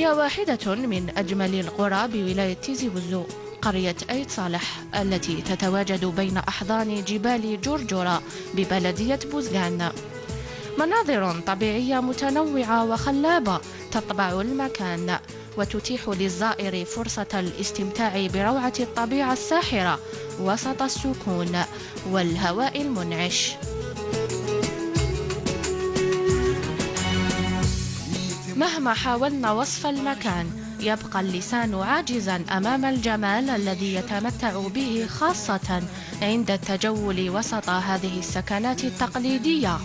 هي واحدة من أجمل القرى بولاية تيزي وزو، قرية أيت صالح التي تتواجد بين أحضان جبال جرجرة ببلدية بوزغان. مناظر طبيعية متنوعة وخلابة تطبع المكان وتتيح للزائر فرصة الاستمتاع بروعة الطبيعة الساحرة وسط السكون والهواء المنعش. مهما حاولنا وصف المكان يبقى اللسان عاجزا أمام الجمال الذي يتمتع به، خاصة عند التجول وسط هذه السكنات التقليدية.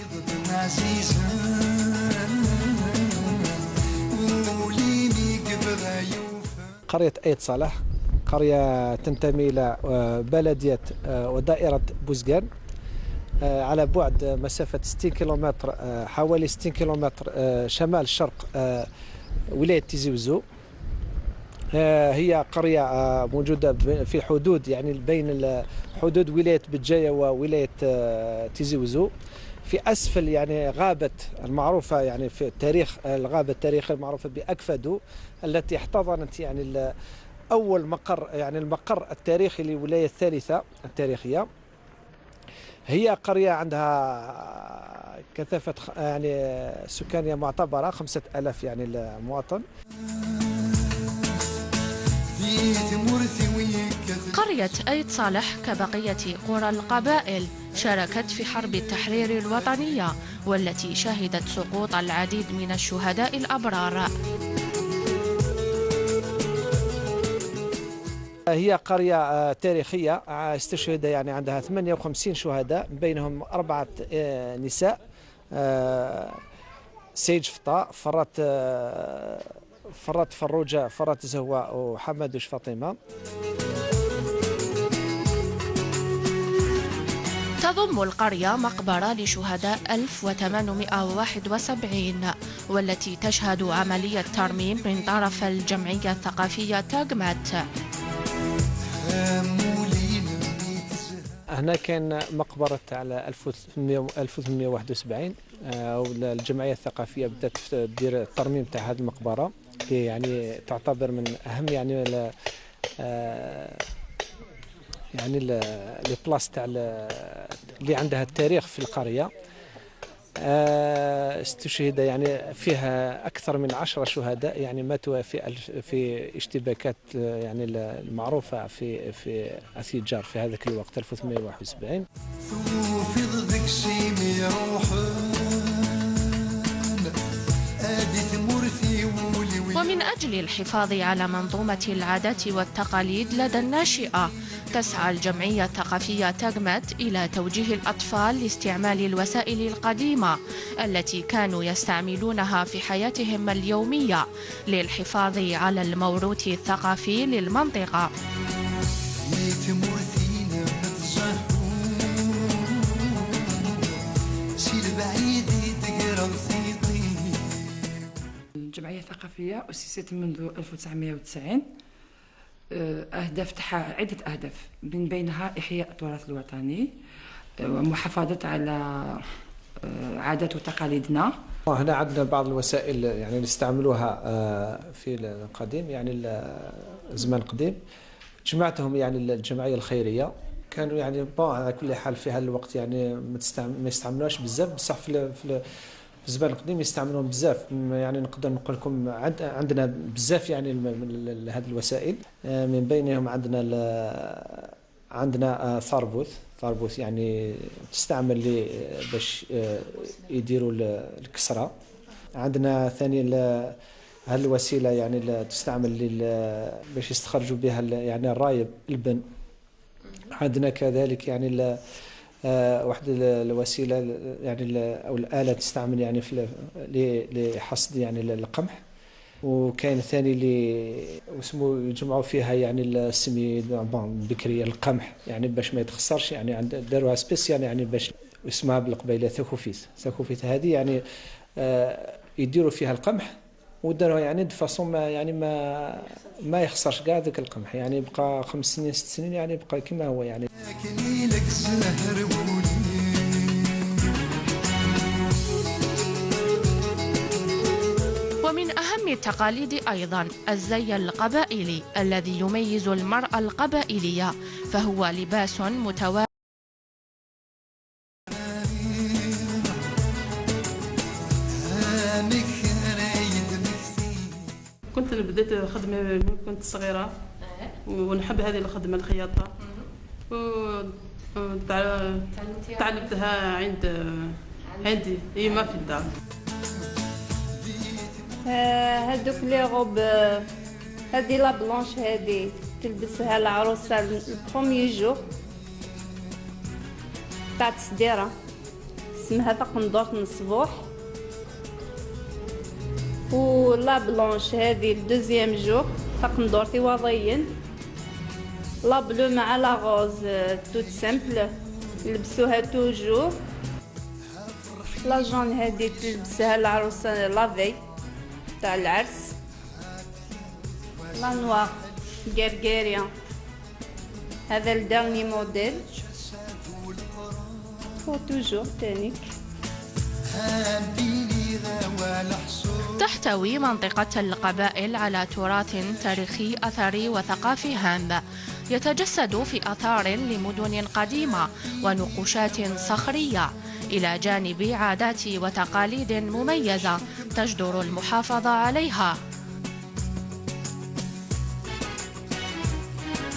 قرية أيت صالح قرية تنتمي إلى بلدية ودائرة بوزغان، على بعد مسافة 60 كيلومتر، حوالي 60 كيلومتر شمال شرق ولاية تيزي وزو. هي قرية موجودة في حدود، يعني بين حدود ولاية بجاية وولاية تيزي وزو، في أسفل يعني غابة المعروفة يعني في التاريخ، الغابة التاريخية المعروفة بأكفدو، التي احتضنت يعني أول مقر، يعني المقر التاريخي للولاية الثالثة التاريخية. هي قرية عندها كثافة يعني سكانية معتبرة، 5000 يعني المواطن. قرية أيت صالح كبقية قرى القبائل شاركت في حرب التحرير الوطنية، والتي شهدت سقوط العديد من الشهداء الأبرار. هي قرية تاريخية استشهد يعني عندها 58 شهداء، بينهم 4 نساء، سيج فطا، فرات فروجة، فرات زهوة، وحمدوش فاطمة. تضم القرية مقبرة لشهداء 1871، والتي تشهد عملية ترميم من طرف الجمعية الثقافية تاغمات. هنا كان مقبرة على 1871، والجمعية الثقافية بدأت تدير الترميم تاع هذه المقبرة، اللي يعني تعتبر من أهم يعني يعني les places تاع اللي عندها التاريخ في القرية. استشهد يعني فيها أكثر من 10 شهداء، يعني ماتوا في اشتباكات يعني المعروفة في أثيجار في هذاك الوقت 1871. ومن أجل الحفاظ على منظومة العادات والتقاليد لدى الناشئة، تسعى الجمعية الثقافية تاغمات إلى توجيه الأطفال لاستعمال الوسائل القديمة التي كانوا يستعملونها في حياتهم اليومية للحفاظ على الموروث الثقافي للمنطقة. الجمعية الثقافية أسست منذ 1990. أهداف تاعها عدة أهداف، من بينها إحياء التراث الوطني ومحافظة على عادات وتقاليدنا. هنا عندنا بعض الوسائل يعني نستعملوها في القديم، يعني الزمان القديم جمعتهم يعني الجمعية الخيرية، كانوا يعني bon على كل حال في هذا الوقت يعني ما يستعملوهاش بزاف، بصح في الزمان القديم يستعملون بزاف. يعني نقدر نقول لكم عندنا بزاف يعني من هذه الوسائل، من بينهم عندنا ثاربوث يعني تستعمل باش يديروا الكسرة. عندنا ثاني هذه الوسيلة يعني تستعمل باش يستخرجوا بها يعني الرايب البن. عندنا كذلك يعني واحد الوسيلة يعني او الاله تستعمل يعني في لحصد يعني القمح. وكاين ثاني اللي واسمو يجمعوا فيها يعني السميد bon بكري القمح يعني باش ما يتخسرش، يعني داروها spécial يعني باش اسمها بالقبيله ثاكوفيت. ثاكوفيت هذه يعني يديروا فيها القمح وداروها يعني de façon ما يعني ما يخسرش كاع ذاك القمح، يعني يبقى 5 سنين 6 سنين يعني يبقى كما هو يعني. ومن أهم أهم التقاليد أيضا الزي القبائلي الذي يميز المرأة القبائلية، فهو لباس متوازن. كنت بديت الخدمة من كنت صغيرة ونحب هذه الخدمة الخياطة، تعلمتها عندي ما في الدار. هادوك les robes، هادي la blanche هادي تلبسها العروسة ال premier jour تاع التصديرة، اسمها تقندورت الصبوح. و la blanche هادي ال deuxième jour تقندورتي واضيين. la bleue مع la rose toute simple يلبسوها toujours. la jaune هادي تلبسها العروسة la veille تاع العرس. la noire غرغريان هذا ال dernier modèle و toujours تانيك. تحتوي منطقة القبائل على تراث تاريخي أثري وثقافي هام يتجسد في آثار لمدن قديمة ونقوشات صخرية، إلى جانب عادات وتقاليد مميزة تجدر المحافظة عليها.